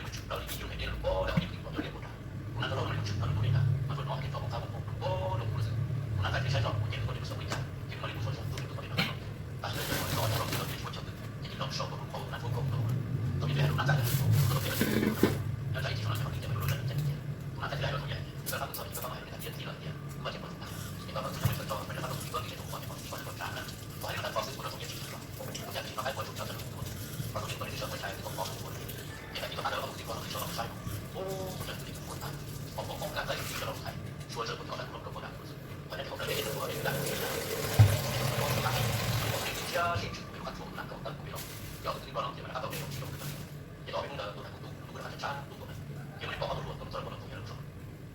li tus tshwm plaws li ib yug hais tias lub pob rau ob niam tij pom cov liab puag nrad. Kuv nab txoj hlua muaj li tus tshwm plaws lub pob li nrad, mas tus no hais tias txog mus txaj muag pum lub pob rau kuv lawm xwb. Kuv nab txaj tsis saib txog kuv ces kuv muaj li tus xyov kuv ib yam ces kuv mam li mus xyov xyov tus tus tau li no. Tam sim no cov laus txij laus txiv tsis muaj chaw twg ces cia li los sau rau lub qhov tus nab tsuab kaum rau. Thaum nws hais lus nab txaj lawm, kuv tau peb los tsis tau nyob txaj ces tsis tau los ces ho li cas mas lub lawm txaj li cas. Kuv nab txaj tsis hais los thaum yam ces txawm hab kuv txog ces koj hais lus neb tag tias txiv lawm tias kuv vaj tsev puas txog tag ces koj txhob txwm coj peb sawv tso peb rov qab tau txiv koj ntxiv rau kuv ces kuv tsis pom tsis pom tsav na. Kuv hais li no tag koj xwb kuv rau thaum yam tsis txog qab kuv tsuas tshawb txog lub kuv txog thaum yam tsis tau peb puas tsuas tshawb txog lub kuv ces koj txiv tau qab lawm los kuv txiv koj los txiv tso los kuv saib no. Ub, kuv txawm txwm li kuv puas tag, pom pom pom kuv nab txaj txiv tso los saib, sua tsawg kuv txog saib kuv los rau kuv nab kuv xwb. Qhov nab tsis haum dab tsi kuv txog peb nab kuv txiv tag. Ces kuv txog peb nab kuv txiv tag, kuv txog peb nab kuv txiv tag, sim tsis kuv peb lub qab tsuas kuv nab koj tau kuv peb los, yog kuv twb li koj no ces mam rov qab tau peb los tsis los kuv tag. Ces tau peb hnub ntawd tuaj tham kuv tus nab txaj tshab tub tuaj na, ces mam li pom ob tug hluas tuaj mus txog rau pem txog yam lub zos.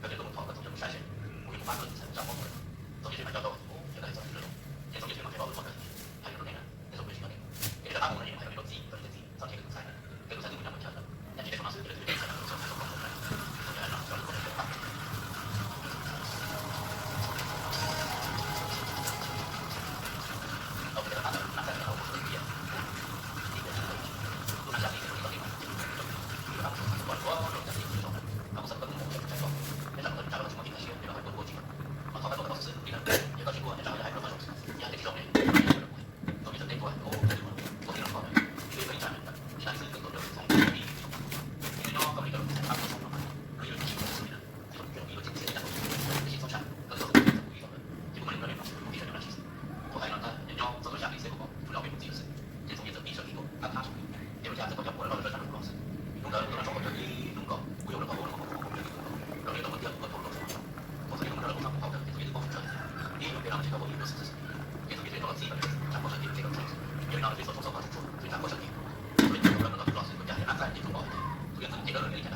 Yog tias tuaj mus thov koj txog yam lub saib seb, kuv yeej mus pab koj tus ntxhais mus tsa pob kws lawm. Txom nyem thiab mas nco tau, ub, yog koj hais txog txiv lawm los, ces txom nyem thiab mas qhia koj lub qhov kawg hais li rau nej na, nej txhob pheej tsis nyob nej, nej txhob pheej tsis nyob nej, koj txiv txhob txhawj koj tus ntxhais na, koj tus ntxhais twb mus nyob pes tsawg lawm, nej txiv txhob txhawj kuv tus ntxhais na, nej txiv txhob no xwb ces lawv twb tsis txhawj na, txhob txhawj kuv tus ntxhais na, yog li no txhob txhawj kuv tus ntxhais na. Ces kuv mam li nrog nej mus ua tib zog nyob dab tsi xwb. Kuv hais li no tag, nyob nyob txog tau xya hli xwb kuv pom kuv los peb tus txiv lawm xwb. Ces txoov yeej txawm pib sawv kev tuaj tab thab tshaj, ces lawv cas txawm coj kuv lawv los lawv sab nraud los xwb. Hnub ntawd tuaj noj tshoob kom cov tib hnub nkaus kuv yuav mus rau hauv los mus rau peb tus hnub nkaus, los li tau mus tiag kuv tau los tshoob tshaj. Thaum txog ib hnub nrog lawv mus sab pub hauv tawm ces txoov yeej twb pom tshaj xwb. Ib hnub peb no ces tau ua ib hnub xwb xwb. Ces txoov yeej txawm coj los txib lawv tsam pob sawv kev ces tau tshoob xwb. Yog li no lawv twb txhob txhob txhob tshua txhob tsam pob sawv kev. Txoov yeej txawm los ntawm txoj lus los xwb kuv cas yog nab txaj ces txhob pom ces txoov yeej txawm ces lawv los li cas